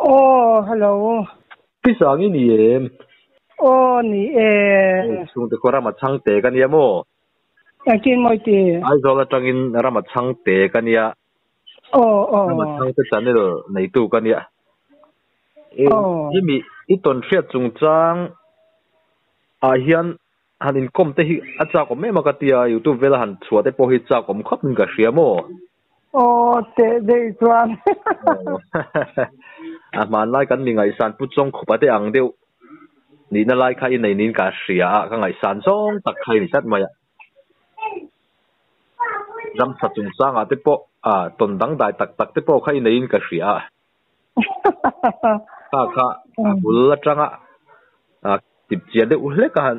Aw, hello. Pi Sang i ni em? Aw, ni e. Chhungte khaw rama chhangte ka nia maw? Engtin maw i ti? Aizawl atangin rama chhangte ka nia. Aw, aw. Rama chhangte channel neitu ka nia. Aw. I mi i tawn hriat chungchang ah hian han inkawm te hi a chak awm em a ka tia, youtube vela han chhuah te pawh hi chak awm khawp in ka hria maw? Aw teh daih chuan. A hmanlai kan mi ngaihsan pu chawng khupa te ang deuh nihna lai kha i nei niin ka hria a, ka ngaihsan zawng tak kha i ni tlat mai a. Ramsa chungchangah te pawh a tawn dangdai tak tak te pawh kha i neiin ka hria a. Kha kha a bul atanga tip chiah deuh hlek a han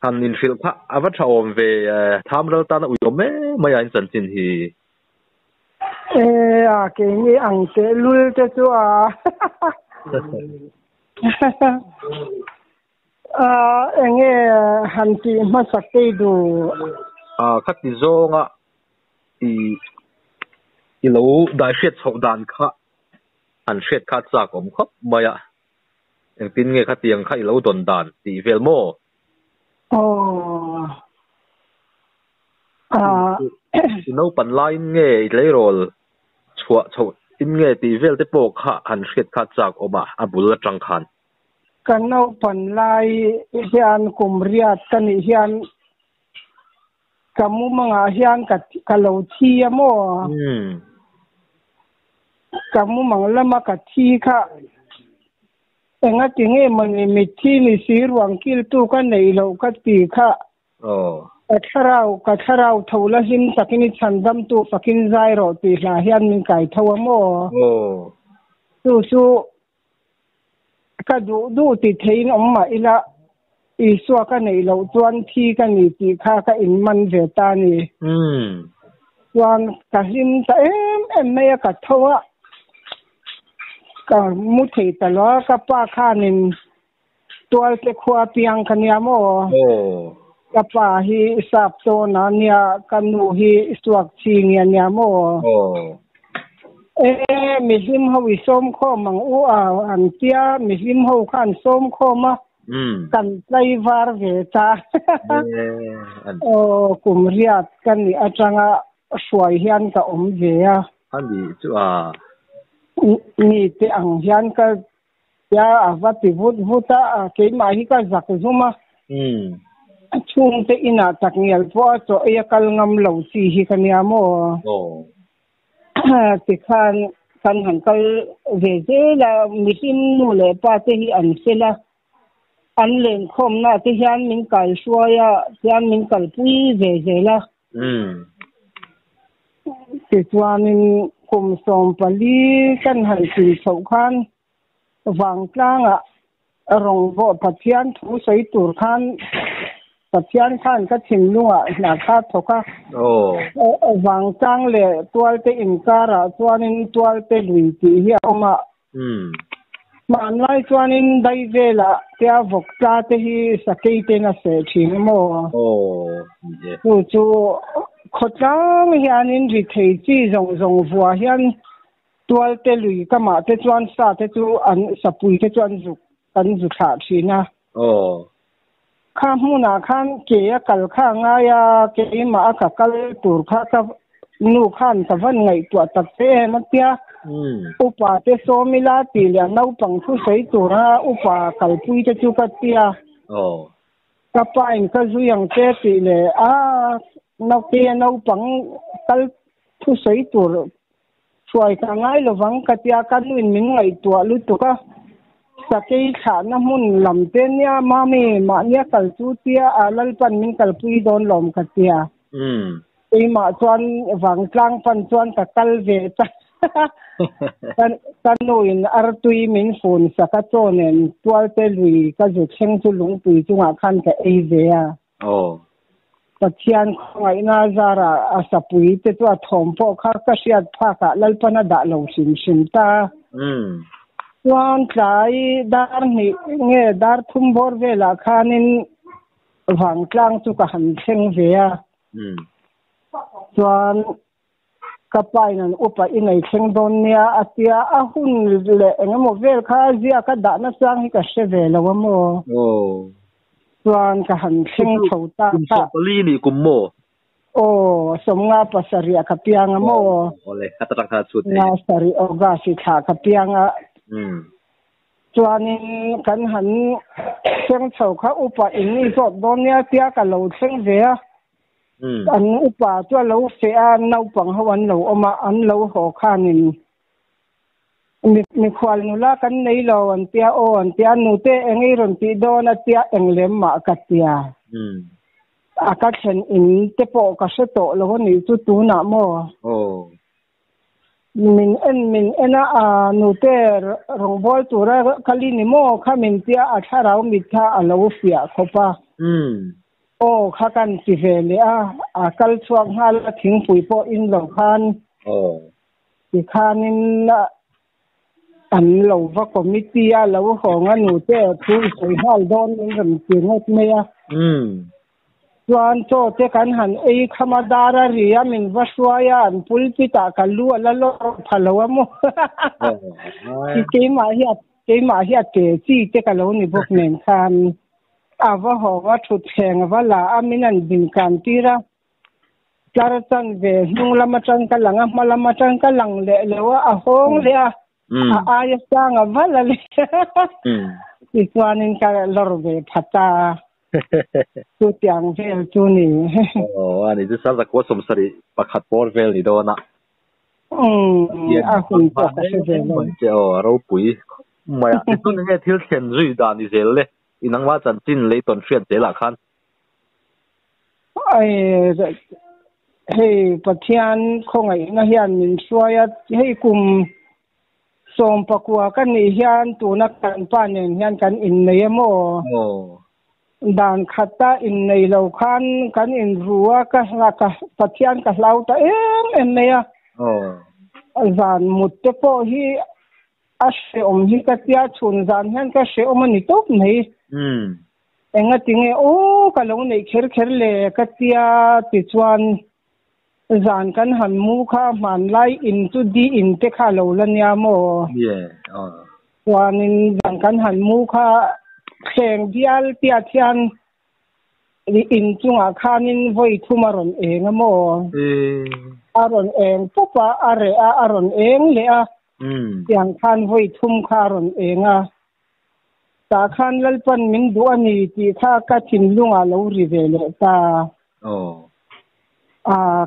han inhrilh kha a va tha awm ve tham ral tana ui awm em mai a in chanchin hi. E a keini ang teh lul te chu a a enge han tih hmasak tei duh. A khati zawnga I i lo dai hriat chhoh dan kha an hriat kha chak awm khawp mai a, engtin nge khatiang kha i lo dawn dan tih vel maw? Aw. Ah. I naupan laiin nge i tleirawl chhuah chhoh in nge tih vel te pawh kha han hriat kha chak awm a, a bul atang khan. Ka naupan lai hian kum riat ka nih hian Ka mumangah hian ka ka lo thi a maw? Ka mumang lama ka thi kha engati nge mawni mitthi ni si ruang kiltu ka neih loh ka ti kha. Ka thlarau ka thlarau tho la hlim takin i chhandamtu fakin zai rawh tih hla hian min kai tho a maw? Chu chu Ka duh duh ti theiin awm mah ila, Isua ka neih loh chuan thi ka ni tih kha ka inman ve ta a ni. Chuan ka hlim ta em em mai a, ka tho a, ka mu thei ta lo a, ka pa khanin Tualte khua piang ka nia maw? Ka pa hi sap tawn a nia, ka nu hi suak ching a nia maw? E, mihlim ho i sawm khawm ang u a, an tia, mihlim ho kha an sawm khawm a, kan tlaivar ve ta. Aw, kum riat ka nih atanga hruai hian ka awm ve a. A nih chu a. Mite ang hian ka Tia a va ti vut vut a, keimah hi ka zak zum a. A chhungte inah tak ngial pawh a chaw ei a kal ngam lo chi hi ka nia maw? Tikhan kan han kal ve zel a, mihlim nu leh pa te hi an fel a, an lenkhawmna te hian min kaihruai a, tian min kalpui ve zel a. Tichuanin kum 14 kan han chin chhoh khan Vangtlangah rawngbawh Pathian thu sawi tur khan Pathian khan ka thinlungah hna kha thawk a. Vangtlang leh Tualte inkarah chuanin Tualte lui tih hi a awm a. Hmanlai chuanin dai velah tia vawk tla te hi sakei ten a seh thin a maw? Chu chu khawtlang hianin ri thei chi zawng zawng vua hian tualte lui kamah te chuan sa te chu an sapui te chu an zuk an zu thlah thin a. Kha hmunah khan ke a kal kha a ngai a, keimah a ka kal tur kha ka nu khan ka van ngaihtuah tak che em a tia, upa te sawm ila tih leh a naupang thu sawi tura upa kalpui te chu ka tia, ka pa in ka zui ang che tih leh a naute a naupang kal thu sawi tur Hruai ka ngai lovang ka tia ka nuin min ngaihtuah lutuk a, sakei thlahna hmun lam te nia mami mahnia kal chu tia a Lalpan min kalpui dawn lawm ka tia. Keimah chuan vangtlang pan chuan ka kal ve ta ka nuin artui min fun sak a chaw nen tualte lui ka zu thleng chu lungpui chungah khan ka ei ve a. Aw. Pathian khawngaihna zarah a sapui te chu a thawm pawh kha ka hriat phakah Lalpan a dah lo hrim hrim ta. Chuan tlai dar hnih nge dar thum bawr velah khanin vangtlang chu ka han thleng ve a. Chuan. Ka pa in an upa i nei thleng dawn nia a tia, a hun leh eng emaw vel kha ziak a dahna chang hi ka hre ve lo a maw? Chuan ka han thleng chho ta Kum 14 nih kum maw? Aw, 57 ah ka piang a maw? Awle, ka ta tang khan a chhut thei. Nga sarih August i thlah ka piang a. Chuanin kan han thleng chho kha upa in i zawt dawn nia tia ka lo thleng ve a. An upa chu a lo feh a, naupang ho an lo awm a, an lo haw khanin mikhual nula kan nei lo an tia aw an tia, nute eng ei rawn tih dawn a tia eng lem mah ka tia. A ka thlen in te pawh ka hre tawh lo a nih chu tunah maw? Min en min en a, a nute rawngbâwl tura kal i ni maw? Kha min tia a thlarau mit kha a lo fiah khawp a. Aw kha kan ti ve leh a, a kal chhuak nghal a thingpui pawh in lo khan tikhanin an lo va committee a lo hawng a nute thu i sawi nghal dawn min rawn ti ngawt mai a. Chuan chaw te kan han ei kham a, dar a ri a, min va hruai a, an pulpit ah ka lu a la lawr pha lo a maw? Keimah hi a keimah hi a te chi te ka lo ni bawk nen khan a va haw a, thutthleng a va la a, min an din kan tir a, tlar chan ve hnung lam atang ka lang a, hma lam atang ka lang leh lo a, a hawng leh a, a aia sang a va la leh tichuanin ka lawr ve pha ta. Chutiang vel chu ni. Aw, a ni chu sir zakua 71 pawr vel ni dawn a. Umm, a hun pawh ka hre ve lo. Che aw, a ropui khawp mai a. Tichuan enge thil thlen zui dan ni zel le, i nangmah chanchin lei tawn hriat zelah khan. Ai, hei Pathian khawngaihna hian min hruai a, hei kum 19 ka nih hian tuna kan pa nen hian kan innei a maw? Dan khata innei lo khan kan inru a, ka ka Pathian ka hlau ta em em mai a. Zan mut te pawh hi a hrehawm hi ka tia, chhun zan hian ka hrehawm a ni tawp mai. Engatinge aw ka lo neih kher kher le ka tia tichuan Zan kan han mu kha hmanlai in chu di in te kha lo la nia maw? Chuanin zan kan han mu kha thleng bial piat hian in chungah khanin vawi thum a rawn eng a maw? A rawn eng pup a, a reh a, a rawn eng leh a, tiang khan vawi thum kha a rawn eng a. Tah khan Lalpan min duh a ni tih kha ka thinlungah lo ri ve leh ta.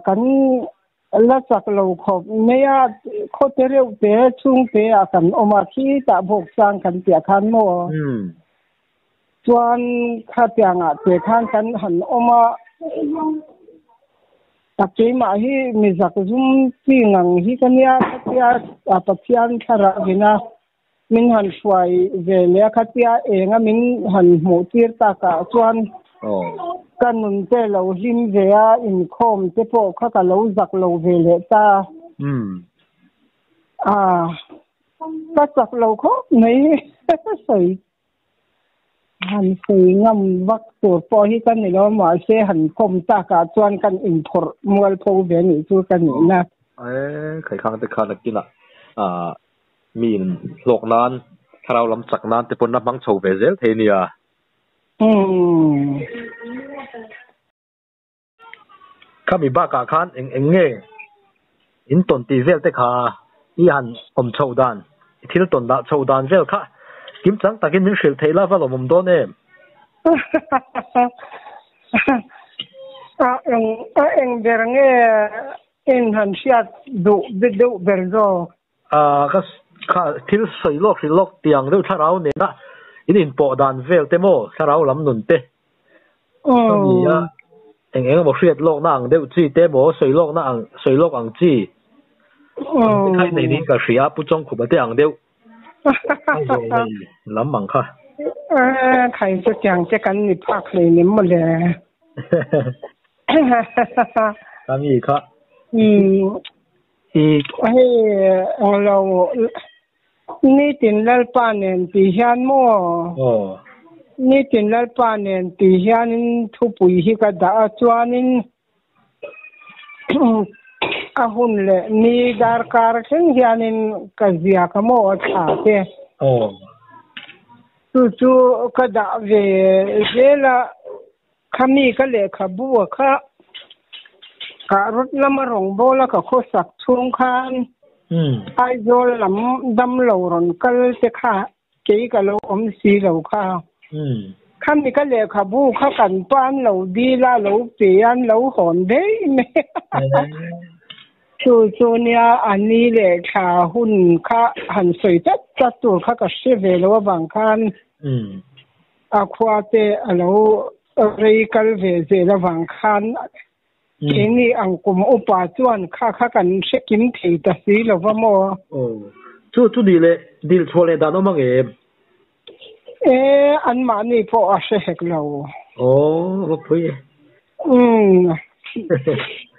Kan la chak lo khawp mai a, khawte reuh te chhungte ah kan awm a, khitah bawk sang kan piah khan maw? Chuan khatiangah te khan kan han awm a, a keimah hi mi zakzum chi ngang hi ka nia, khatia Pathian thlarau ina Min han hruai ve leh a, khatia enga min han hmuh tir takah chuan ka nun te lo hlim ve a, inkhawm te pawh kha ka lo zak lo ve leh ta. Aa, ka chak lo khawp mai sawi. Han sawi ngam vak tur pawh hi ka ni lo, mahse han kawm takah chuan kan inphawrh mualpho ve nih chu ka nihna. E, Khaikhang te khan nakinah ah mi in hlawk nan, thlarau lam chak nan te pawn a hmang chho ve zel thei nia. Umm. Khami bakah khan eng eng nge in tawn tih vel te kha i han awm chhoh dan, i thil tawn dah chhoh dan vel kha kim chang takin min hrilh theih la va lawmawm dawn em? A eng a eng ber nge in han hriat duh deuh ber zawk? Ka kha thil sawi lawk hrilh lawk tiang deuh thlarau nena in inpawh dan vel te maw thlarau lam nun te ka ni a, eng eng emaw hriat lawkna ang deuh chi te maw sawi lawkna ang sawi lawk ang chi ang te kha i nei niin ka hria a, Pu Chawngkhupa te ang deuh a zawh nei lam ang kha. Khai chutiang te kan ni phak hleinem mawle. Ka mi kha. I hei englo nitin Lalpa nen tih hian maw? Nitin Lalpa nen tih hianin thupui hi ka dah a, chuanin A hun leh ni darkar thleng hianin ka ziak a maw a thla te. Chu chu ka dah ve zel a, khami ka lehkhabu a kha kahrawt lama rawngbawla ka khawsak chhung khan Aizawl lam damlo rawn kal te kha Kei ka lo awm si lo kha. Khami ka lehkhabu kha kan pa an lo dil a, lo pe a, an lo hawn daih mai a. Chu chu nia a ni leh thla hun kha han sawi chat chat tur kha ka hre ve lo avang khan a khua te a lo rei kal ve zel avang khan Keini ang kum upa chuan kha kha kan hre kim thei ta si lo va maw? Aw. Chu chu ni leh dil chhuah leh dan awm ang em? E, anmahni pawh a hre hek lo. Aw, a va phui e. Umm.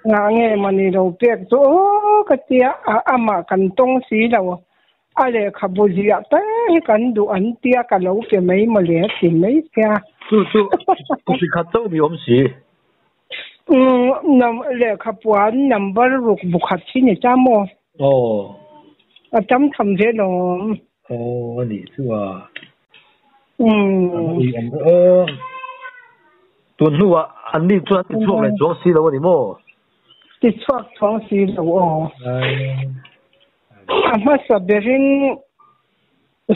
Ngah nge mawni lo pek chu aw ka tia, amah kan tawng si lo. A lehkhabu ziah te hi kan duh an tia ka lo pe mai mawle a ti mai sia. Chu chu copy khat chauh ni awm si. Umm lehkha puan number ruk bu khat hi ni ta maw? Aw. A tam tham ve lawm. Aw a nih chu a. Umm. Aw. Tun hnuah an ni chuan ti chhuak leh chuang si lo a ni maw? Ti chhuak chuang si lo aw. A hmasa berin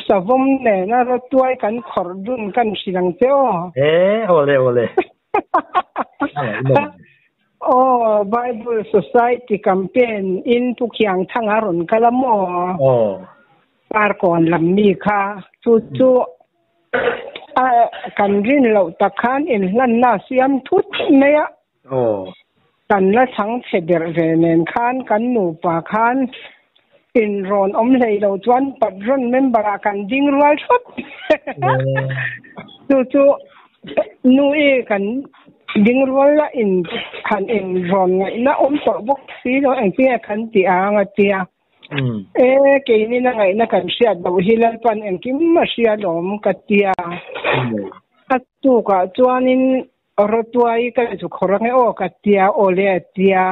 Savawm nena rawtuai kan khawrh dun kan hrilh ang che aw. E, awle awle. Aw, Bible Society campaign in Pu Khiang Thang a rawn kal a maw? Aw. Parkawn lam mi kha chu chu a kan rin loh tak khan inhlanna a siam thut mai a. Aw. Kan la chhang chhe der ve nen khan kan nupa khan inrawn awm hlei lo chuan patron member ah kan ding rual thawt. Chu chu nu i kan ding rual la in han inrawn ngaihna awm tawh bawk si lo engtinge kan tih ang a tia. E keinin a ngaihna kan hriat loh hi Lalpan engkim a hria lawm ka tia. A tukah chuanin Rawtuai ka zu khawr ange aw ka tia aw le a tia.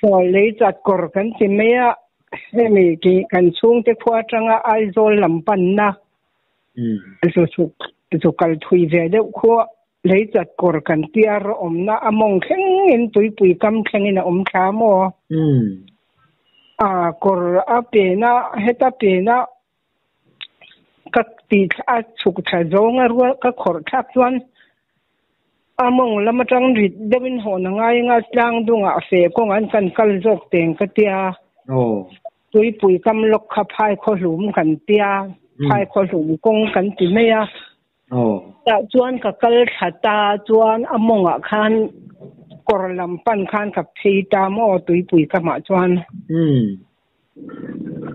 Sawl lei chat kawr kan ti mai a, hemi ki kan chhungte khua atanga Aizawl lam panna zu chhuk zu kal thui ve deuh khu lei chat kawr kan tia rawh awmna a mawng thlengin tuipui kam thlengin a awm thla maw? A kawr a pena heta pena Ka tih a chhuk tha zawng a rual ka khawrh thlak chuan a mawng lam atang rit deuhin hawn a ngai anga tlang dungah a feh kawngah an kan kal zawk teng ka tia. Tuipui kam lawk kha phai khaw hlum kan tia, phai khaw hlum kawng kan ti mai a. Tah chuan ka kal thla ta chuan a mawngah khan kawr lam pan khan ka phei ta maw tuipui kamah chuan.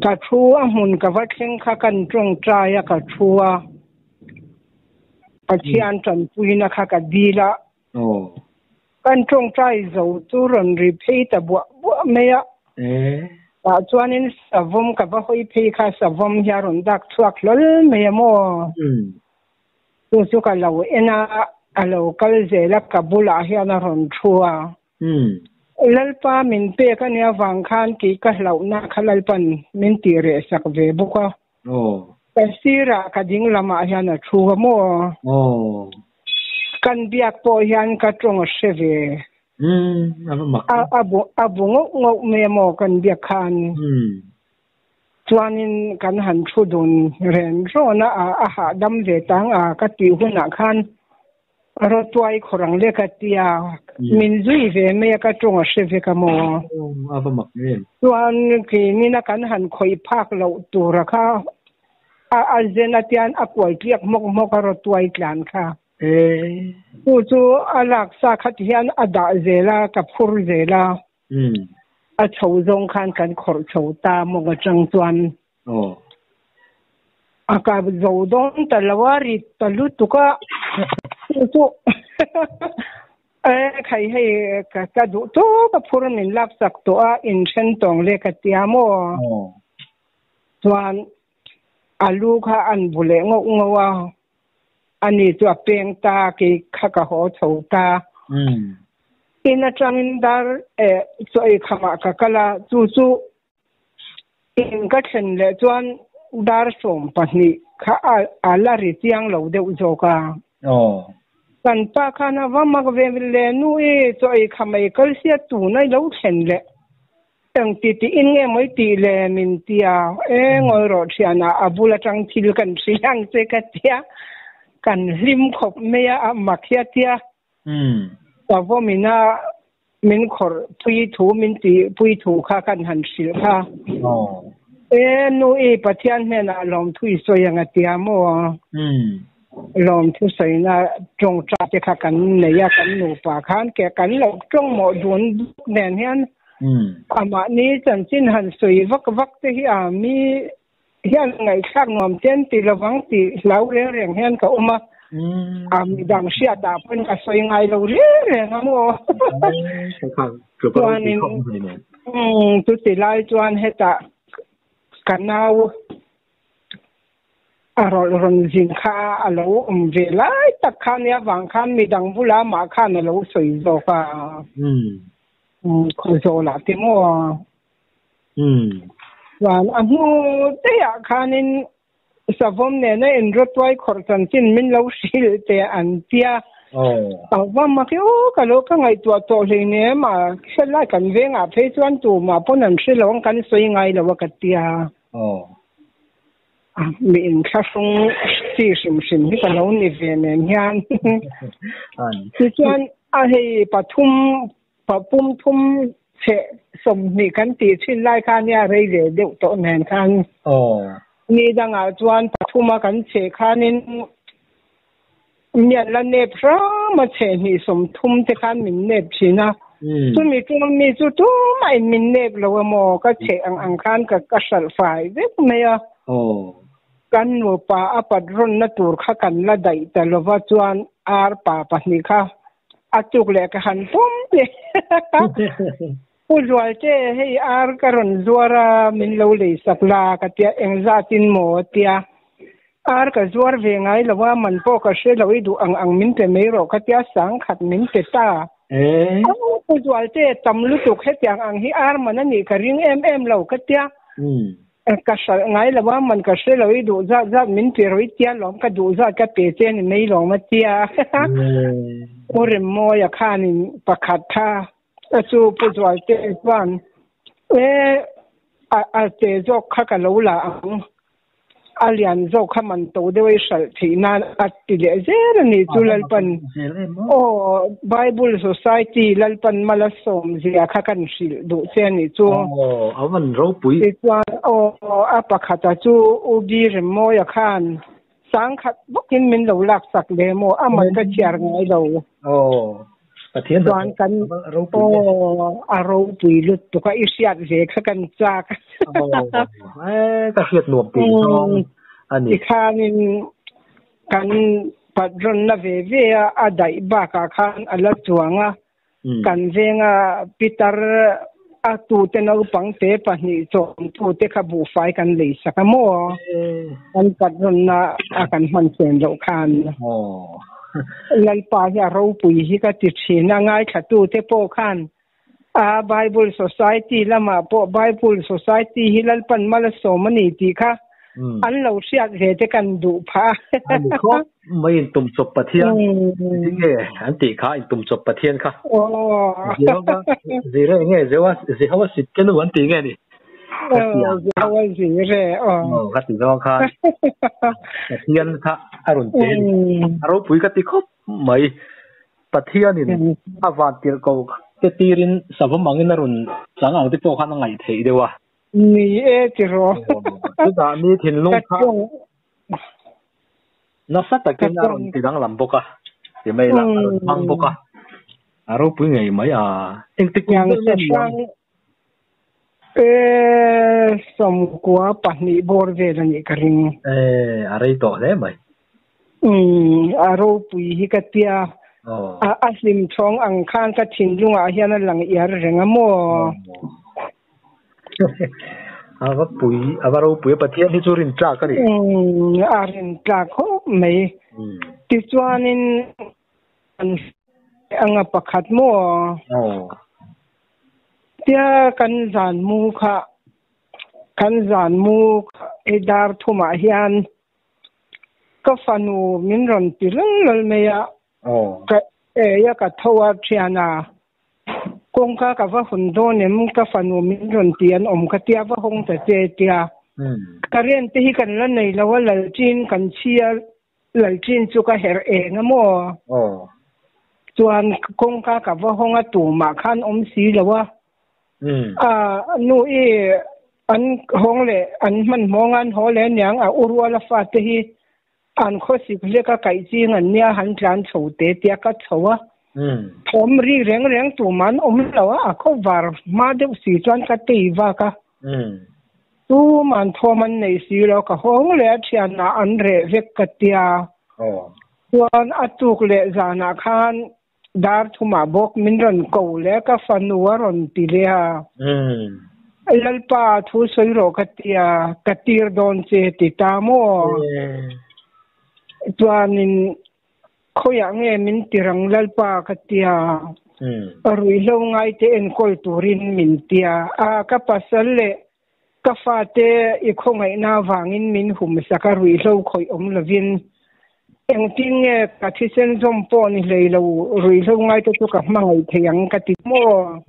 Ka thu a hmun ka va thleng kha kan tawngtai a ka thu a, Pathian tanpuina kha ka dil a, kan tawngtai zo chu rawn ri phei ta buah buah mai a, tah chuanin savawm ka va hawi phei kha savawm hi a rawn dak chhuak hlawl mai a maw? Chu chu ka lo en a, a lo kal zel a ka bulah hian a rawn thu a. Lalpa min pek a nia vang khan kei ka hlauhna kha Lalpan min tih reh sak ve bawk a. Ka sirah ka ding lamah hian a thu a maw? Kan biak pawh hian ka tawng a hre ve. A bu ngauh ngauh mai a maw kan biak khan. Chuanin kan han thu dun ren rawn a, a hahdam ve tang a ka tih hunah khan Rawtuai khawrang lek a tia, min zui ve mai a ka tawng a hre vek a maw? A va mak em. Chuan keinin a kan han khawih phak loh tur a kha a zen a tian a kuai tliak hmawk hmawk a rawtuai tlan kha. Chu chu a laksa kha ti hian a dah zel a, ka phur zel a. A chho zawng khan kan khawrh chho ta mawng atang chuan. A kap zo dawn ta lo a, rit ta lutuk a. Chu chu e khai hei ka duh tawp a phur min lak sak tawh a, inthen tawng le ka tia maw? Chuan a lu kha an bu leh ngauh ngauh a, ani chu a peng ta, kei kha ka haw chho ta. In atangin dar eh chaw ei khamah ka kal a, chu chu in ka thlen leh chuan dar 12 kha a la ri chiang lo deuh zawk a. Kan pa khan a va mak ve le nu i chaw ei kham ei kal sia tun a i lo thlen leh eng ti tiin nge maw i tih le min ti a, e ngawi rawh thianah a bul atang thil kan hrilh ang che ka tia, kan hlim khawp mai a, a mak hi a tia. Ka vawmin a min khawrh pui thu min ti pui thu kha kan han hrilh kha. E nu i Pathian hnenah lawmthu i sawi ang a tia maw? Lawmthu sawina tawngtai te kha kan nei a, kan nupa khan ke kan lo tawng mawh dun bawk nen hian amahni chanchin han sawi vak vak te hi a mi hian ngaihthlak nuam te an ti lovang tih hlau reng reng hian ka awm a, a midang hriatah pawhin ka sawi ngai lo reng reng a maw? Chuanin chuti lai chuan hetah ka nau a rawlh rawn zin kha a lo awm ve lai tak kha nia vang khan midang bula amah khan a lo sawi zawk a, khawzawlah te maw? Chuan a hnu daihah khanin savawm nena inrawtuai khawrh chanchin min lo hrilh teh an tia. A va mak i aw ka lo ka ngaihtuah tawh hleinem a, helai kan vengah phei chuan tumah pawn an hre lo ang kan sawi ngai lo a ka tia. Mi inthlahrung chi hrim hrim hi ka lo ni ve nen hian. Tichuan a hei pathum Pum thum chhe 20 kan tih thin lai kha nia rei ve deuh tawh nen khan ni dangah chuan pathuma kan chhe khanin mian la nep hram a chhe hnih 30 te khan min nep thin a, chumi tum mi chu tumah in min nep lo emaw ka chhe ang ang khan ka ka hralh fai vek mai a. Kan nupa a pat rawnna tur kha kan la daih ta lova chuan ar pa pahnih kha A tuk leh ka han pawm leh. Pu Zualte, hei ar ka rawn zuar a, min lo lei sak la ka tia, engzatin maw a tia. Ar ka zuar ve ngai lo a, man pawh ka hre lo, i duh ang ang min pe mai rawh ka tia, 10,000 min pe ta. Pu Zualte, tam lutuk hetiang ang hi ar man a nih ka ring em em lo ka tia. Ka hralh ngai lo a, man ka hre lo i duh zat zat min pe rawh i tia lawm ka duh zat ka pe che ni mai lawm a tia. U Remmawia khanin pakhat kha a chu Pu Zualte chuan e a te zawk kha ka lo la ang. A lian zawk kha man to deuh a i hralh theih nan a ti leh zel a ni chu Lalpan aw Bible Society Lalpan mala sawm zia kha kan hrilh duh che a ni chu. Aw a van ropui. Tichuan aw a pakhata chu U B Remmawia khan 10,000 bawkin min lo lak sak le maw a man ka chhiar ngai lo. Aw Pathian Chuan kan aw a ropui lutuk a i hriat ve kha kan chak. Aw ka hriat nuam tih zawng a ni. Tikhanin kan patronna ve ve a a daih bakah khan a la chuang a, kan venga pitar a tute naupang te pahnih chawmtute kha buhfai kan lei sak a maw? Kan patronna a kan hman chen loh khan. Lalpa hi a ropui hi ka ti thin a, ngaithlatute pawh khan a Bible Society lamah pawh Bible Society hi Lalpan mal a sawm a ni tih kha an lo hriat ve te kan duh phah a. A ni khawp mai intum chawp Pathian tinge an tih kha intum chawp Pathian kha. Zire nge Zehoa sit ke nu an tih nge ni? Ka ti zawng khan Pathian kha a rawn che a ni. A ropui ka ti khawp mai. Pathianin a van tirh ko te tirin savawm angin a rawn chang ang te pawh khan a ngaih theih deuh a. Ni e ti rawh. Chutah mi thinlung kha nasa takin a rawn ti danglam bawk a, ti mai lah a rawn hmang bawk a. A ropui ngei mai a. Engtik kum vel nge ni ang? E 92 bawr vel a nih ka ring. E a rei tawh hle mai. Umm a ropui hi ka tia. A a hlim thawng ang khan ka thinlungah hian a lang iar reng a maw? A va pui a va ropui a Pathian hi chu rin tlak a ni. Umm a rin tlak khawp mai. Tichuanin an. Anga pakhat maw? Tia kan zan mu kha kan zan mu hei dar thumah hian ka fanu min rawn ti lal lal mai a, ka ei a ka tho a thian a, kawngka ka va hun dawn em ka fanu min rawn ti an awm ka tia va hawng ta che tia current te hi kan la nei lo a lalṭin kan chhi a Lalṭin chu ka herh eng a maw? Chuan kawngka ka va hawng a tumah khan awm si lo a. A nu i an hawng leh an hmanhmawng a an haw leh aniang a u ruala fate hi an khawsik hlek a kaih ching an nia han tlan chho te tia ka chho a. Thawm ri reng reng tumah an awm lo a, a khawvar hma deuh si chuan ka tei vak a. Tuman thawm an nei si lo, ka hawng leh a thianah an reh vek ka tia. Chuan a tuk leh zanah khan dar thumah bawk min rawn ko leh ka fanu a rawn ti leh a. Lalpa thu sawi rawh ka tia, ka tir dawn che ti ta maw? Chuanin Khawiah nge min ti rang Lalpa ka tia, ruihhlo ngaite enkawl turin min tia. A, ka pasal leh ka fate i khawngaihna avangin min hum sak a, ruihhlo khawih awm lovin. Engtin nge ka thisen zawm pawh ni hlei lo, ruihhlo ngaite chu ka hmangaih thei ang ka ti maw?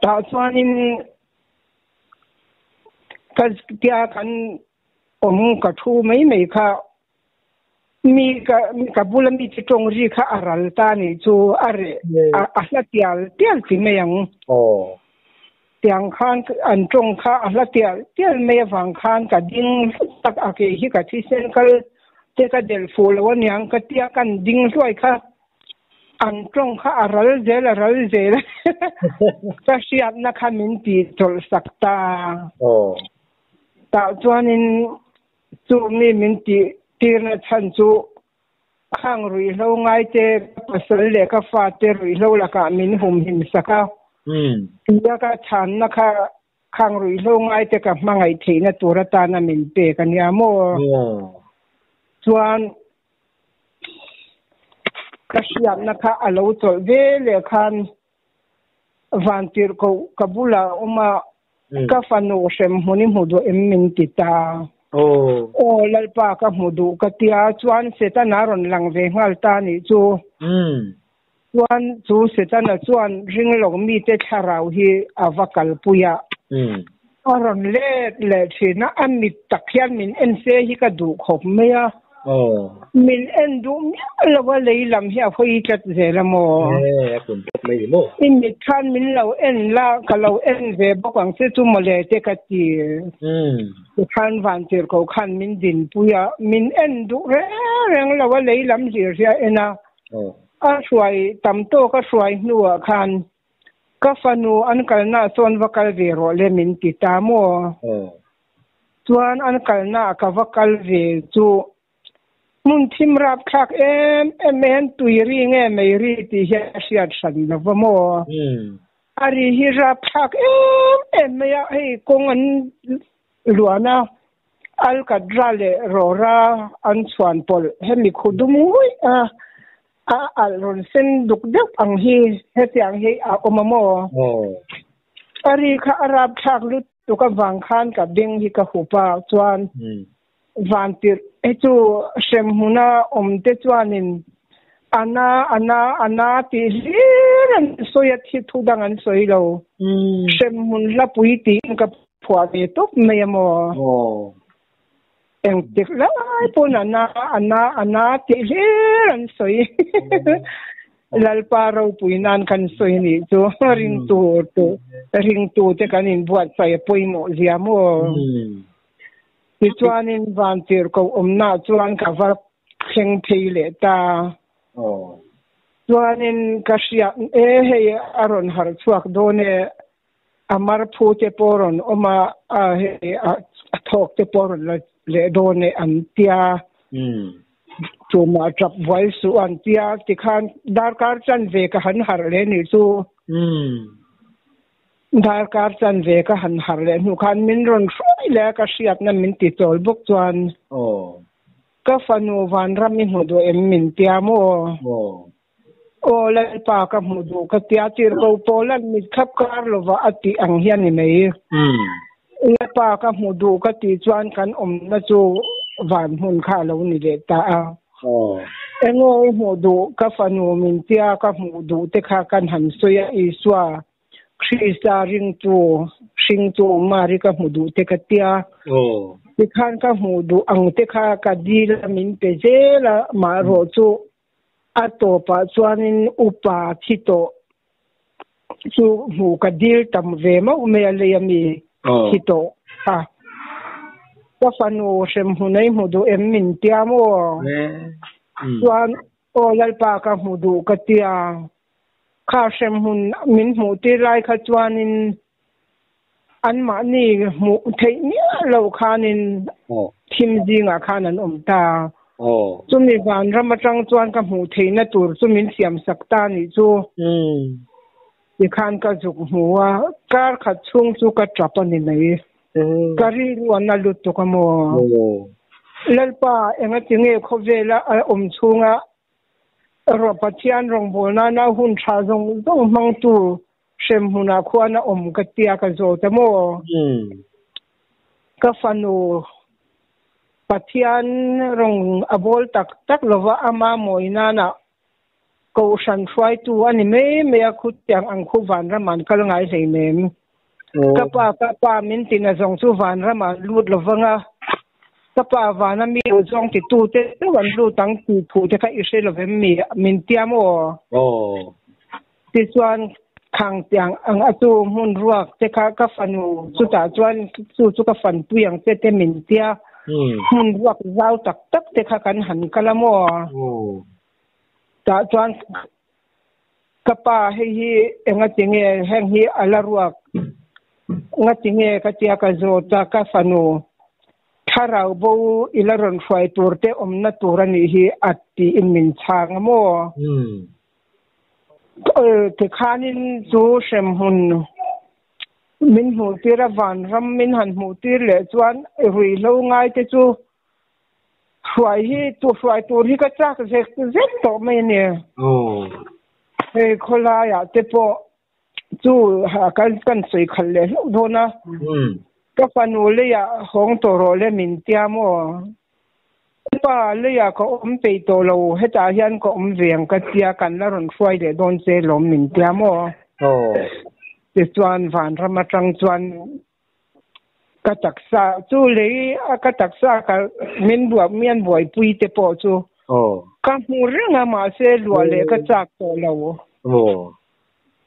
Tah chuanin ka tia kan awm ka thu mai mai kha Mi ka ka bula mi che tawng ri kha a ral ta nih chu a reh a a hla tial tial ti mai ang. Tiang khan an tawng kha a hla tial tial mai avang khan ka ding hlut tak a kei hi ka thisen kal te ka delh fuh lo aniang ka tia kan ding hluai kha an tawng kha a ral zel a ral zel ka hriatna kha min tih chawlh sak ta. Tah chuanin Chu mi min tih tirna chhan chu khang ruihhlo ngaite ka pasal leh ka fate ruihhlo lakah min humhim sak a, tia ka chhanna kha khang ruihhlo ngaite ka hmangaih theihna tur atana min pek a nia maw? Chuan ka hriatna kha a lo chawlh ve leh khan Vantirhkoh ka bulah a awm a, ka fanu hrem hmun i hmu duh em min ti ta. Aw Lalpa ka hmu duh ka tia chuan Setana rawn lang ve nghal ta nih chu. Chuan chu Setana chuan ringlo mite thlarau hi a va kalpui a, a rawn let leh thin a, a mit tak hian min en se hi ka duh khawp mai a. Min en duh miah lo a, lei lam hi a hawi tlat zel a maw? A kun tlat mai ni maw? I mit khan min lo en la, ka lo en ve bawk ang che chu mawle te ka ti. Tikhan Vantirhkoh khan min dinpui a, min en duh reng reng lo a, lei lam hlir hi a en a. A hruai tam tawk a hruai hnuah khan ka fanu an kalnaah sawn va kal ve rawh le min ti ta maw? Chuan an kalna ah ka va kal ve chu hmun thim rap thlak em em mai an tui ri nge mei ri tih hian a hriat hran lo va maw? A ri hi rap thlak em em mai a, hei kawng an luan a, Alkatra leh Rawra an chhuan pawlh hemi khu dum nguih a, a alh rawn sen duk deuh ang hi hetiang hi a awm a maw? A ri kha a rap thlak lut Tuk avang khan ka beng hi ka hup a, chuan vantirh hi chu hremhmuna awmte chuanin a na, a na, a na tih hlir an sawi a, thi thu dang an sawi lo. Hremhmun hlapui tiin ka phuah ve tawp mai a maw? Engtik lai pawn a na, a na, a na tih hlir an sawi. Lalpa ropui nan kan sawi nih chu ringtu ringtu te kan inbuatsaih a pawimawh zia maw? Tichuanin vantirhkoh awmnaah chuan ka va thleng phei leh ta. Chuanin ka hriat e hei a rawn harh chhuak dawn e, a marphu te pawh rawn awm a, hei a thawk te pawh rawn la leh dawn e an tia. Tumah tap buai suh an tia tikhan darkar chanve ka han harh leh nih chu. Darkar chanve ka han harh leh hnu khan min rawn hruai leh a ka hriatna min ti chawl bawk chuan ka fanu Vanram i hmu duh em min tia maw? Aw Lalpa ka hmuh duh ka tia tirhkoh Paula'n mit khap kar lova a tih ang hian ni mai. Lalpa ka hmuh duh ka tih chuan kan awmna chu van hmun kha a lo ni leh ta a. Enge i hmuh duh ka fanu min tia ka hmuh duh te kha kan han sawi a Isua Krista ringtu hringtu Mari ka hmu duh te ka tia. Tikhan ka hmuh duh ang te kha ka dil a min pe zel a maherawh chu A tawpah chuanin upa thi tawh chu hmuh ka dil tam ve mauh mai a lei ami thi tawh a. Ka fanu hremhmun a i hmu duh em min tia maw? Chuan aw Lalpa ka hmu duh ka tia. Kha hremhmun min hmuh tir lai kha chuanin anmahni hmuh theih miah loh khanin thim zingah khan an awm ta. Chumi vanram atang chuan ka hmuh theihna tur chu min siam sak ta nih chu. Tikhan ka zuk hmu a, kar khat chhung chu ka tap a ni mai. Ka rilru a na lutuk a maw? Lalpa, engatinge khawvela a awm chhunga Rawh Pathian rawngbâwl nâna hun ṭha zawng zawng hmangtu hrem hmunah khuan a awm ka tia ka zawt a maw? Ka fanu Pathian rawng a bâwl tak tak lova ama mawi nâna kohhran hruaitu a ni mai mai a, khutiang ang khu vanram an kal ngai hleinem. Ka pa ka pa min tina zawng chu vanram an lut lovang a. Ka pa vana mi duh zawng titu te deuh an lut ang tih thu te kha i hre lo vem mi min tiam aw. Tichuan khang tiang ang a chu hmun ruak te kha ka fanu chutah chuan chu chu ka fanpui ang che te min tia hmun ruak zau tak tak te kha kan han kal a maw. Tah chuan Ka pa hei hi enga tinge heng hi a la ruak nga tinge ka tia ka zawt a, ka fanu thlarau bo i la rawn hruai tur te awmna tur a nih hi a tiin min chhang a maw? Tikhanin chu hremhmun min hmuh tir a, vanram min han hmuh tir leh chuan ruihhlo ngai te chu Hruai hi tu hruai tur hi ka chak zek zek tawh mai a ni. Hei khawlaiah te pawh chu kan kan sawi khalh leh hlauh dawn a. Ka fanu leiah hawng tawh rawh le min tia maw? Pa leiah ka awm peih tawh lo hetah hian ka awm ve ang ka tia kan la rawn hruai leh dawn che lawm min tia maw? Tichuan vanram atang chuan Ka taksa chu lei a ka taksa ka min buak mian buaipui te pawh chu ka hmu reng a mahse luah leh ka chak tawh lo.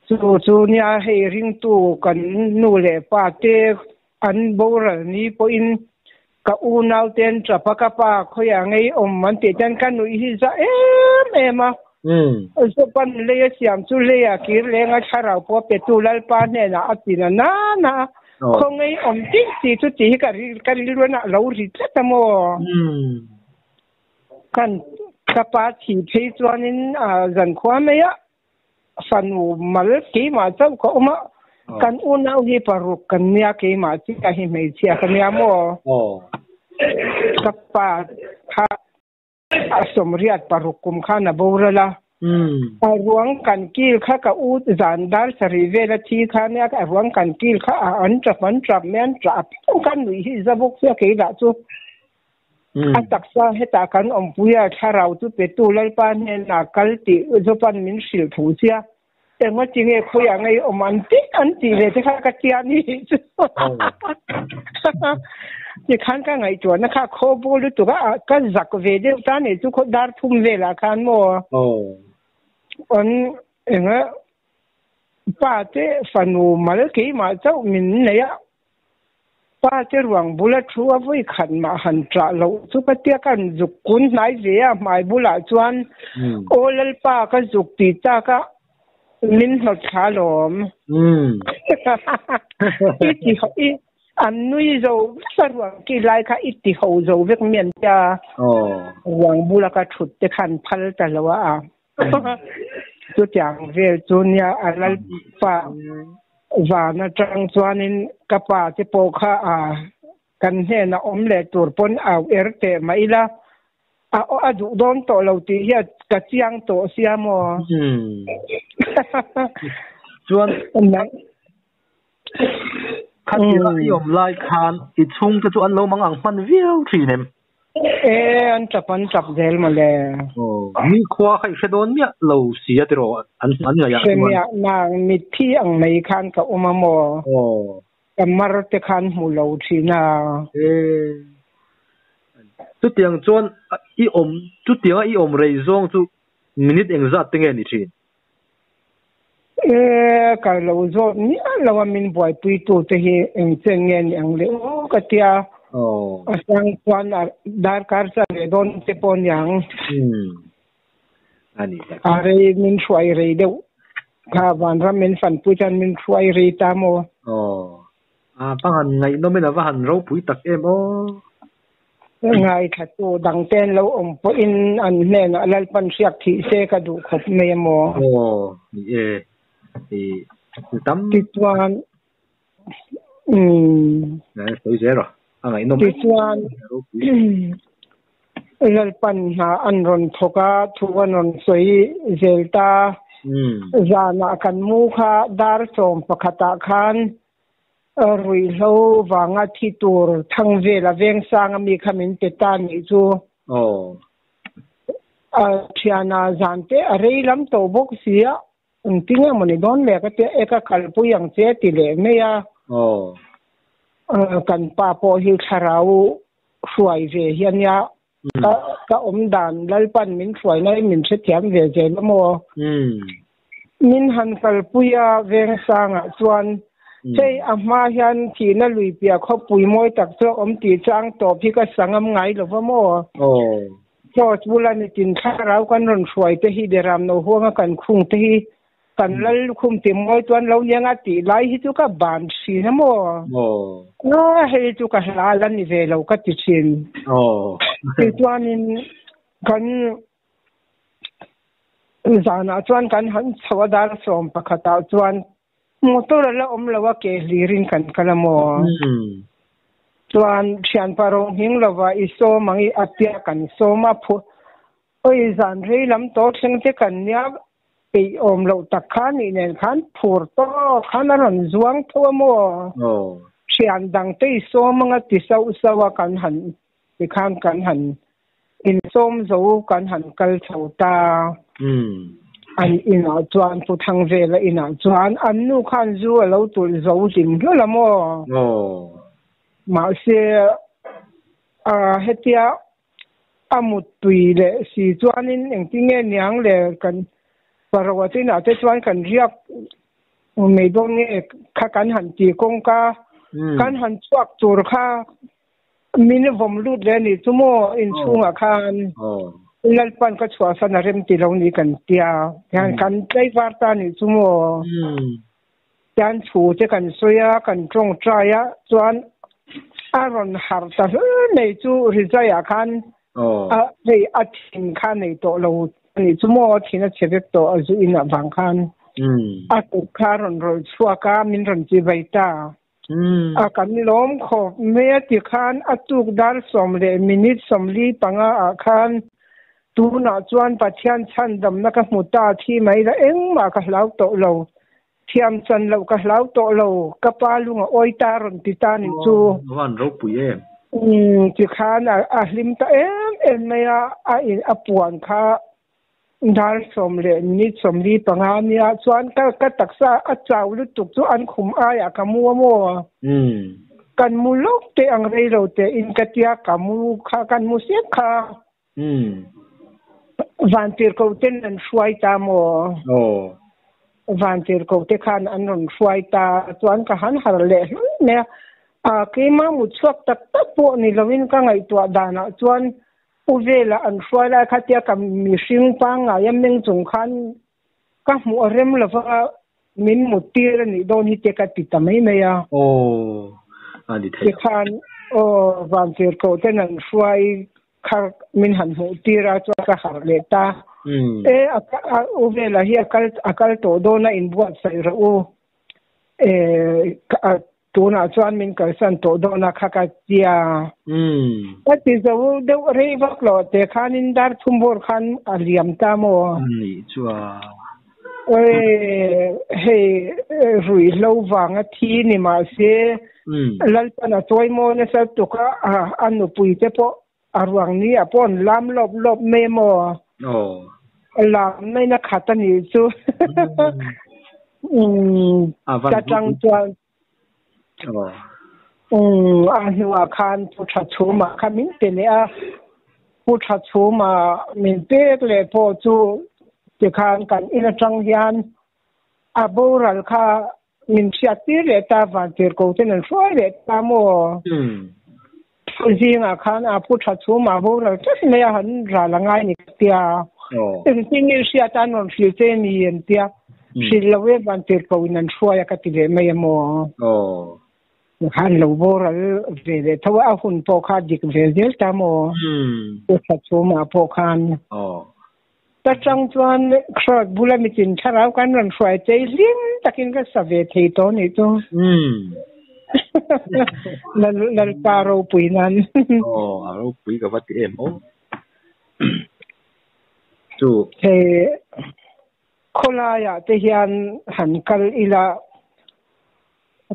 Chu chu nia hei ringtu kan nu leh pa te an boral ni pawhin ka unau te an tap a ka pa khawiah ngei awm an tih chuan ka nuih hi za em em a. Zopan lei a siam chu leia kir lenga thlarau pawh petu Lalpa hnenah a ti na nana a, khawngaih awm tih tih chu tih hi ka ka rilruan ah lo ri tlat a maw? Kan ka pa thih phei chuanin zankhua mai a fanu mal keimah chauh ka awm a, kan unau hi paruk kan nia keimah chiah hi hmeichhia ka nia maw? Ka pa kha A sawmriat paruk kum khan a boral a. A ruang kan kil kha ka u zan dar sarih vel a thi kha nia a ruang kan kil kha a an tap an tap mai an tah piang khan nuih hi za bawk sia kei lah chu a taksa hetah kan awmpui a thlarau chu petu Lalpa hnenah kal tih Zopan min hrilh thu sia Engmaw ti nge khawiah ngei awm an tih an tih ve te kha ka tia ni chu. Tikhan ka ngaihtuahna kha khaw bul lutuk a, ka zak ve deuh ta nei chu khaw dar thum velah khan maw. An enga pa te fanu mal keimah chauh min nei a, pa te ruang bula thu a vawi khat mah han ṭah loh chu ka tia ka han zuk kun hnai ve a hmai bulah chuan aw Lalpa ka zuk tih tak a min hnawt thla lawm i ti ho i an nui zo vek a ruang ki lai kha i ti ho zo vek mi an tia ruang bula ka thut te khan phal ta lo a Chutiang vel chu nia a Lalpa van atang chuanin ka pa te pawh kha a kan hnenah awm leh tur pawn au er teh mah ila. A a duh dawn tawh lo tih hi ka chiang tawh sia maw. Chuan khatia i awm lai khan i chhungte chu an lo mang ang hman viau thin em? E an tap an tap zel mawle. Aw mi khua kha i hre dawn miah lo si a tiraw an an ngaih ah chuan. Hre miah nang mitthi ang mai khan ka awm a maw. Aw. Ka mar te khan hmu lo thin a. E chutiang chuan i awm chutianga i awm rei zawng chu minute engzat te nge ni thin? E ka lo zawt miah lo a min buaipui tu te hi eng chen nge ni ang le aw ka tia. Aw. A sang chuan a darkar chan leh dawn te pawh niang. A ni tak. A rei min hruai rei deuh kha vanram min fanpui chuan min hruai rei ta maw? Aw. A va han ngaihnawm in a va han ropui tak em aw. Ngaithla tu dang te an lo awm pawhin an hnenah Lalpan hriak thih se ka duh khawp mai a maw? Aw, ni e. I tam. Tichuan, umm. Ngai sawi zel rawh. A ngaihnawm. Tichuan, Lalpan hna an rawn thawk a, thu an rawn sawi zel ta. Zanah kan mu kha dar sawm pakhatah khan Ruihhlo vanga thi tur thang vela vengsang a mi kha min pe ta nih chu. Aw. A thiana zan te a rei lam tawh bawk si a, engtin nge mawni dawn le ka tia e ka kalpui ang che ti leh mai a. Aw. Kan pa pawh hi thlarau hruai ve hi a nia, ka ka awm dan Lalpan min hruai na in min hrethiam ve zel a maw? Min han kalpui a vengsangah chuan hei a hma hian thihna lui piah khawpui mawi tak chu a awm tih chang tawp hi ka sangam ngai lo va maw? Chaw bula nitin thlarau kan rawn hruai te hi Beram no huanga kan khung te hi Kan lal lukhum ti mawi chuan lo nia nga tih lai hi chu ka ban thin a maw? A hei chu ka hla la ni ve lo ka ti thin. Tichuanin kan zanah chuan kan han chho a dar sawm pakhatah chuan motor a la awm lo a ke hlirin kan kal a maw? Chuan thianpa ronghing lova i sawm ang i a tia kan sawm a phu Awi zan rei lam tawh thleng te kan nia peih awm loh tak kha nih nen khan phur tawk khan a rawn zuang tho a maw? Thian dang te i sawm anga ti sauh sauh a kan han ti khan kan han insawm zo kan han kal chho ta. An inah chuan Pu Thangvela inah chuan an nu khan zu a lo tulh zo hlim hlawlh a maw? Mahse hetia A muttui leh si chuanin engtin nge niang le kan Paroa chinah te chuan kan riak mai dawn nge kha kan han ti kawngka kan han chhuak tur kha min vawm lut leh anih chu maw inchhungah khan Lalpan ka chhuahsan a rem ti lo ni kan tia hian kan tlaivar ta anih chu maw. Tian thu te kan sawi a, kan tawngtai a, chuan a rawn harh ta hle mai chu Rizai-ah khan a hei a thin kha nei tawh lo a nih chu maw, a thin a chhe vek tawh a zu in avang khan a kut kha a rawn rawlh chhuak a, min rawn chibai ta. A kan lawm khawp mai a ti khan a tuk dar 10 leh minute 45 ah khan tunah chuan Pathian chhandamna ka hmu ta thi mai la engmah ka hlau tawh lo. Thiam chan loh ka hlau tawh lo, ka pa lung a awi ta rawn ti ta nih chu. Aw, a van ropui em. Umm, tikhan a hlim ta em em mai a, a in a puan kha dar 10 leh minute 45 nia chuan ka ka taksa a chau lutuk chu an khum aiah ka mu a maw? Umm. Kan mu lawk teh ang rei lo teh in ka tia ka mu kha kan mu sep kha. Umm. Vantirhkoh ten an hruai ta maw? Aw. Vantirhkoh te khan an rawn hruai ta chuan ka han har leh hlawm mai a. A keimah mut chhuak tak tak pawh ni loin ka ngaihtuah danah chuan u vela an hruai lai kha tia ka mihring pangngai a meng chung khan ka hmuh a rem lova min mut tir a nih dawn hi te ka ti ta mai mai a. Aw. A ni thei. Tikhan aw Vantirhkoh ten an hruai Kha min han hmuh tir a chuan ka harh leh ta. E a u vela hi a kal a kal tawh dawn a inbuatsaih rawh u. E Tunah chuan min kalsan tawh dawn a kha ka tia. Ka ti zo deuh rei vak lo te khanin dar thum bawr khan a liam ta maw? Nih chu a. Awi hei ruihhlo vanga thi ni mahse Lalpan a chawimawi nasa tuk a, a nupui te pawh a ruang ni ah pawh an lam lawp lawp mai maw? Lam naina khat a nih chu. Ka tang chuan A hnuah khan Pu Thachhuma kha min pe leh a, Pu Thachhuma min pek leh pawh chu tikhan kan in atang hian a boral kha min hriat tir leh ta, Vantirhko ten an hruai leh ta maw? Zingah khan a Pu Thachhuma boral tlat mai a, han ral a ngai ni ka tia. Engtin nge hriat a an rawn hrilh che ni an tia. Hrilh lo e Vantirhko in an hruai a ka ti leh mai a maw. Khan lo boral ve leh tho a, a hun pawh kha dik ve zel ta maw. Pu Thachhuma pawh khan. Ta chang chuan Kraws bula mitin thlarau kan rawn hruai chei hlim takin ka sa ve thei tawh nih chu. Lalpa ropui nan. Aw, a ropui ka va ti em aw. Chu. Hei khawlaiah te hian han kal ila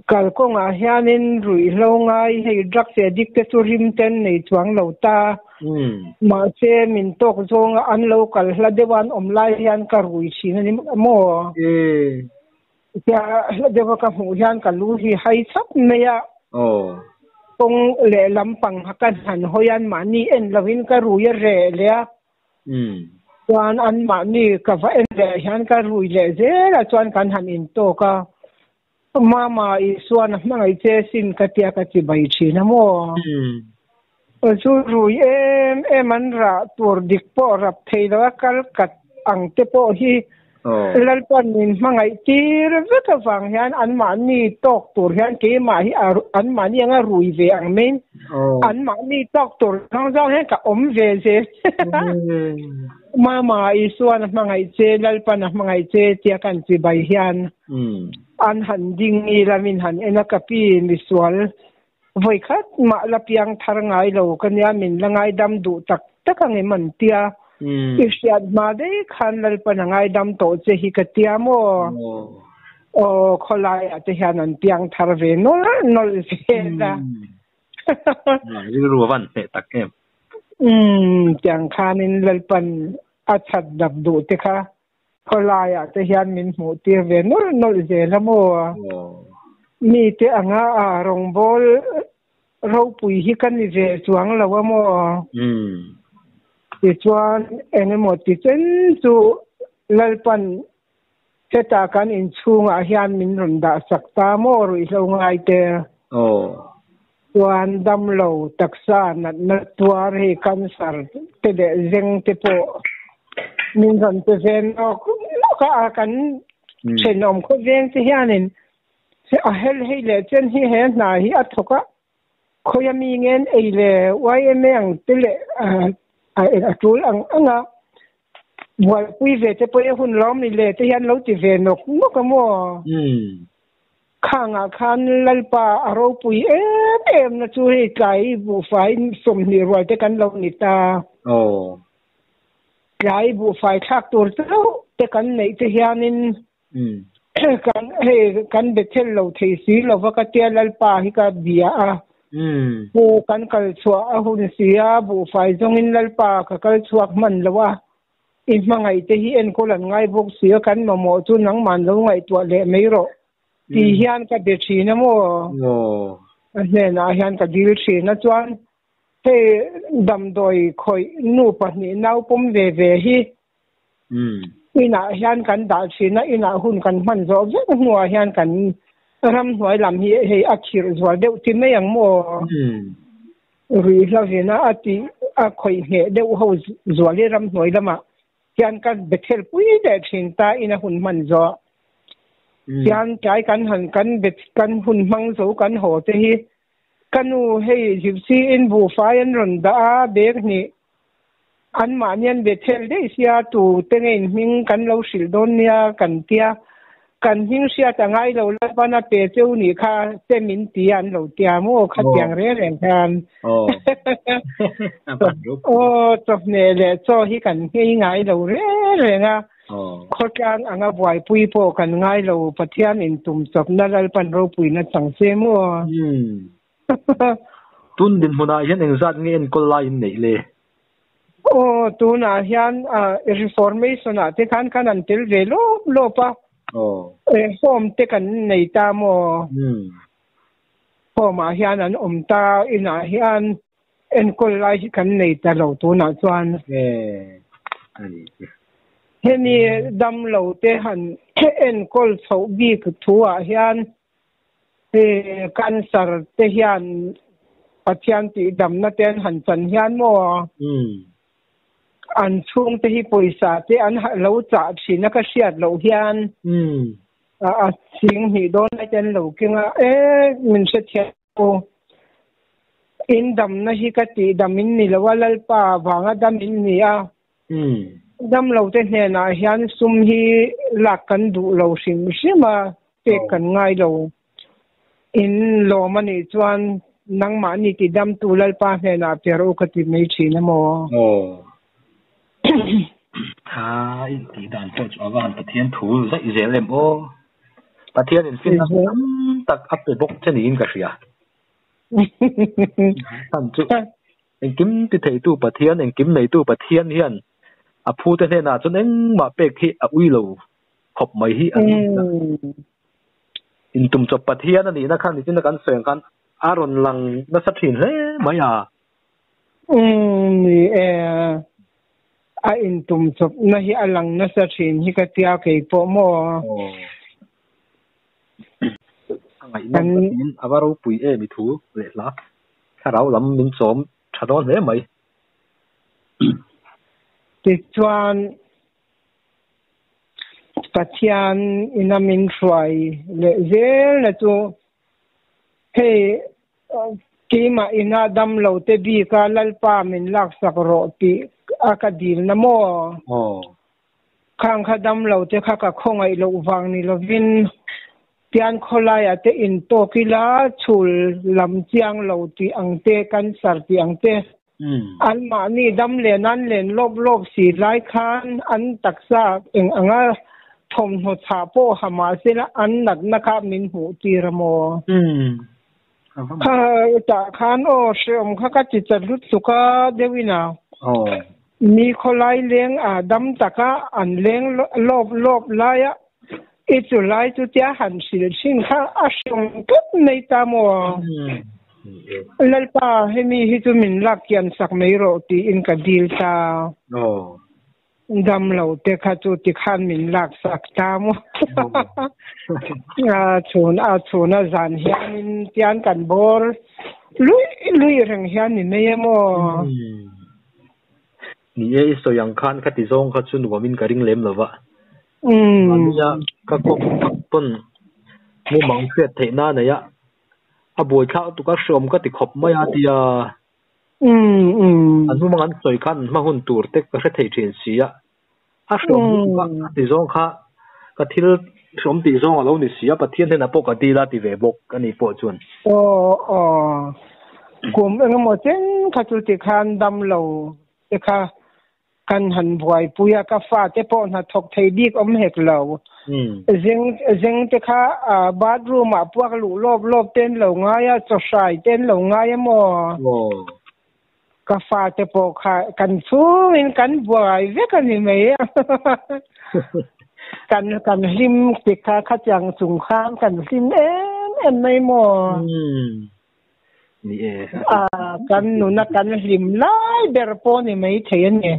Kalkawngah hianin ruihhlo ngai hei drugs addict te chu rim ten nei chuang lo ta. Mahse min tawk zawnga an lo kal hla deuh a an awm lai hian ka rui thin a ni maw? Tia hla deuha ka hmuh hian ka lu hi hai chhap mai a. Kawng lehlam pang ka han hawi a anmahni en lovin ka rui a reh leh a. Chuan anmahni ka va en leh hian ka rui leh zel a chuan kan han intawk a, Mama Isuan a hmangaih che sin ka tia ka ti bai thin a maw? Chu rui em em an rah tur dik pawh rap thei lo a kal kat ang te pawh hi Lalpan min hmangaih tir vek avang hian anmahni tawk tur hian keimah hi anmahni anga rui ve ang mai in anmahni tawk tur zawng zawng hian ka awm ve zel. Mama Isuan a hmangaih che, Lalpan a hmangaih che tia kan chibai hian an han ding i lamin han en a ka pi misual Vawikhat mah la piang thar ngai lo ka nia min la ngaidam duh tak tak ang em an tia. I hriat hma daih khan Lalpan a ngaidam tawh che hi ka tia maw? Aw khawlaiah te hian an piang thar ve nawlh nawlh zel a. Rilru a van hneh tak em. Umm tiang khanin Lalpan a chhat dak duh te kha Khawlaiah te hian min hmuh tir ve nawlh nawlh zel a maw? Mite anga a rawngbâwl ropui hi ka ni ve chuang lo a maw? Tichuan, eng emaw ti chen chu Lalpan hetah kan inchhungah hian min rawn dah sak ta maw ruihhlo ngaite? Chuan damlo taksa natna tuar hei cancer te leh zeng te pawh min rawn pe ve nawk nawk a, a kan thenawm khawveng te hianin a hel hei leh chen hi he hna hi a thawk a, khawia mi ngen ei leh YMA ang te leh a tul ang ang a buaipui ve te pawh i hun lawm ni le te hian lo ti ve nawk nawk a maw? Khangah khan Lalpa a ropui em em na chu hei tlai buhfai 20 rual te kan lo ni ta. Tlai buhfai thlak tur chauh te kan neih te hianin kan hei kan be thel lo thei si lova ka tia Lalpa hi ka bia a. Pu kan kal chhuah a hun si a, buhfai zawngin Lalpa ka kal chhuak hman lo a. I hmangaih te hi enkawl an ngai bawk si a, kan mamawh chu nangman lo ngaihtuah leh mai rawh tih hian ka be thin a maw? A hnenah hian ka dil thin a, chuan hei damdawi khawih nu pahnih naupawm ve ve hi inah hian kan dah thin a, inah hun kan hman zawh vek hnuah hian kan ramhnuai lam hi hei a khirh zual deuh ti mai ang maw? Ruihhlovin a tih a khawih ngheh deuh ho zual hi ramhnuai lamah hian ka Bethel pui leh thin ta in a hun hman zawh. Tian tlai kan han kan bet kan hun hmang zo kan haw te hi ka nu hei gypsy in buhfai an rawn dah a bag hnih anmahni an Bethel daih sia tu te nge in hming kan lo hrilh dawn nia kan tia. Kan hming hriat a ngai lo Lalpan a pe cheu nih kha te min ti a an lo tia maw khatiang reng reng khan. Aw chawhmeh leh chaw hi kan nghei ngai lo reng reng a, khawtlang anga buaipui pawh kan ngai lo Pathian in tum chawpna Lalpan ropuina chang se maw. Tun dinhmunah hian engzat nge enkawl lai in neih le? Aw, tunah hian Reformation ah te khan khan an tel ve lawp lawp a. Home te kan nei ta maw? Home ah hian an awm ta, inah hian enkawl lai hi kan nei ta lo tunah chuan. Hemi damlo te han enkawl chhoh bik thu ah hian Cancer te hian Pathian tih damna te an han chan hian maw an chhungte hi pawisa te an lo chah thin a ka hriat loh hian a ching hnih dawn lai te an lo keng a, e min hrethiam u in damna hi ka tih dam in ni lo a Lalpa vanga dam in ni a. Damlote hnenah hian sum hi lak kan duh lo hrim hrim a, pek kan ngai lo. In lawm a nih chuan nangmahni ti damtu Lalpa hnenah per u ka ti mai thin a maw? Aw. Tha in tih dan pawh chu a va han Pathian thu zaih zel em aw. Pathian in finna tam tak a pe bawk che niin ka hria. Chhan chu Engkim ti theitu Pathian, engkim neitu Pathian hian a phute hnenah chuan engmah pek hi a ui lo khawp mai hi a ni a. Intumchawp Pathian a nihna khan nichina kan sawi ang khan a rawn lang nasa thin hle mai a. Umm ni e, a intumchawpna hi a lang nasa thin hi ka tia kei pawh maw? A ngaihnawm takin a va ropui em i thu leh hla. Thlarau lam min chawm tha dawn hle mai. Tichuan, Pathian ina min hruai leh zelna chu hei keimah ina dam lo te bika Lalpa min laksak rawh tih a ka dilna maw? Khang kha dam lo te kha ka khawngaih loh vang ni lovin Tian khawlaiah te intawk ila chhul lam chiang lo tih ang te, cancer tih ang te, anmahni dam len an len lawp lawp si lai khan an taksa eng anga thawmhnaw chhah pawh ha mah sela an natna kha min hmuh tir a maw? Kha tah khan aw hreawm kha ka ti chat lutuk a deuhin a. Mi khawlai leng a dam taka an leng lawp lawp laia i chu lai chu tia han hrilh thin kha a hreawm tlat mai ta maw? Lalpa hemi hi chu min lak kian sak mai rawh tiin ka dil ta. Dam lo te kha chu ti khan min lak sak ta maw? A chhun a chhun a zan hianin tian kan bawr luih luih reng hian ni mai em aw? Ni e, i sawi ang khan khati zawng kha chu nuamin ka ring lem lo va. Mahnia ka kawp tak pawn mumang hriat theih na nei a, a buaithlak lutuk a hreawm ka ti khawp mai a tia. An mumang an sawi khan an hma hun tur te ka hre thei thin si a, a hreawm lutuk a a ti zawng kha ka thil hreawm tih zawng a lo ni si a, Pathian hnenah pawh ka dil a ti ve bawk a ni pawh chuan. Aw aw, kum engemaw chen kha chu tikhan dam lo te kha Kan han buaipui a, ka fate pawh hnathawk thei bik awm hek lo. Zeng zeng te kha bathroom ah puak luh lawp lawp te an lo ngai a, chaw hrai te an lo ngai a maw? Ka fate pawh kha kan chhungin kan buai vek a ni mai a. Kan kan hlim tik kha khatiang chung khan kan hlim em em mai maw? Ni e. A kan nuna kan hlim lai ber pawh ni mai thei a ni.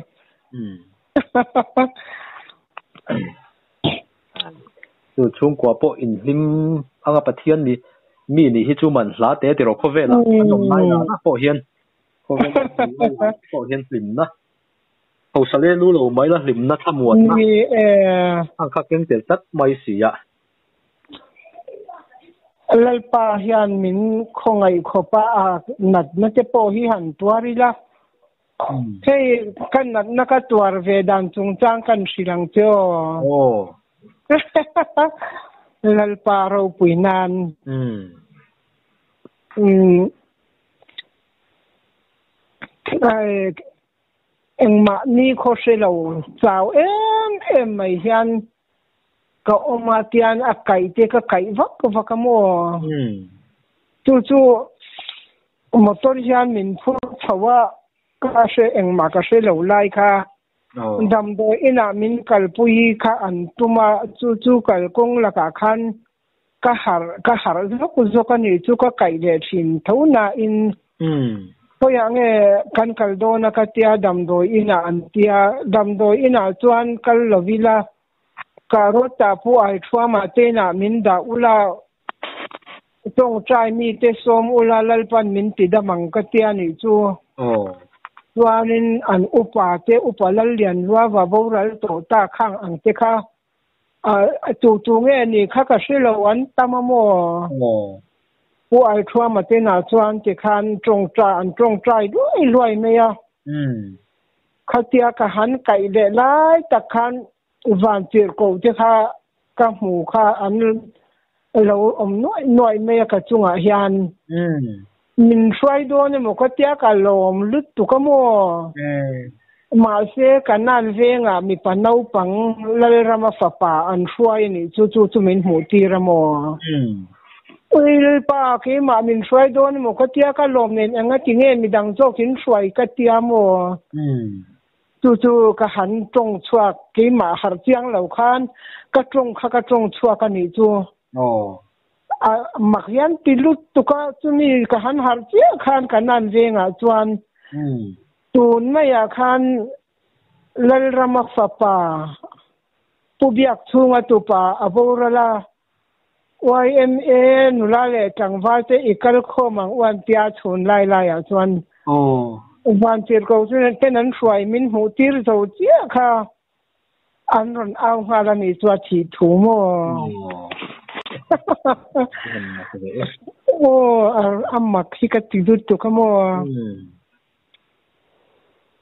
Chu chhungkua pawh inhlim anga Pathian ni mi nih hi chu man hla te ti rawh khawvelah an awm lai lah lah pawh hian khawvel pawh hian hlimna hausa leh lu lo mai la hlimna thlamuanna ang kha keng tel tlat mai si a. Lalpa hian min khawngaih khawp a, a natna te pawh hi han tuar ila. Hei ka natna ka tuar ve dan chungchang kan hrilh ang che aw. Lalpa ropui nan. Umm. Engmah ni khaw hre lo chau em em mai hian ka awm a tian a kaih te ka kaih vak vak a maw? Chu chu motor hian min phur chho a, ka hre engmah ka hre lo lai kha damdawi inah min kalpui kha an tum a, chu chu kalkawng lakah khan Ka harh ka harh zawk zawk a nih chu ka kaih leh thin tho nain khawiah nge kan kal dawn a ka tia damdawi inah an tia damdawi inah chuan kal lo ila ka rawta pu Aithuama te inah min dah ula tawngtai mite sawm ula Lalpan min ti dam ang ka tia nih chu chuanin an upa te upa Lallianluava boral tawh ta khang ang te kha A tu tu nge ni kha ka hre lo an tam a maw? Pu Aithuama te nah chuan tikhan tawngtai an tawngtai luai luai mai a. Khatia ka han kaih leh lai tak khan van tirhkoh te kha ka hmu kha an lo awm nuaih nuaih mai a ka chungah hian. Min hruai dawn emaw ka tia ka lawm lutuk a maw? Mahse, Kanan vengah mipa naupang Lalrama fapa an hruai a nih chu chu chu min hmuh tir a maw? Ui Lalpa, keimah min hruai dawn emaw ka tia ka lawm nen enga ti nge midang zawk in hruai ka tia maw? Chu chu ka han tawng chhuak keimah harh chiang lo khan ka tawng kha ka tawng chhuak a nih chu. A mak hian ti lut tuk a, chumi ka han harh chiah khan kan an vengah chuan tun maiah khan Lalrama fapa Pu Biakchhunga tupa a boral a, YMA nula leh tlangval te i kal khawm ang u an tia chhun lai laiah chuan vantir ko chu ten an hruai min hmuh tir zo chiah kha. An rawn au nghal a nih chu a thih thu maw? Aw, a mak hi ka ti lut tuk a maw?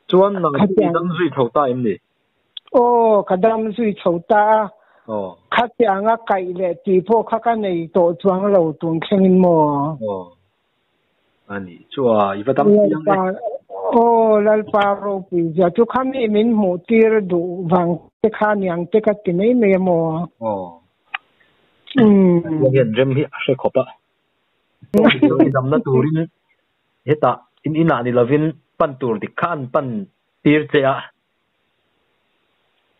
Chuan nang chu i dam zui chho ta em ni? Aw, ka dam zui chho ta a. Khatianga kaih leh tih pawh kha ka nei tawh chuang lo tun thlengin maw? Ani chu a i va dam chiang e. Aw Lalpa ropui zia chu kha mi min hmuh tir duh vang te kha niang te ka ti mai mai a maw. Aw. Pathian hian rem hi a hre khawp a. I damna turin hetah in inah ni lovin pan tur dik kha an pan tir che a.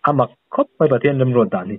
A mak khawp mai Pathian remruat dan hi.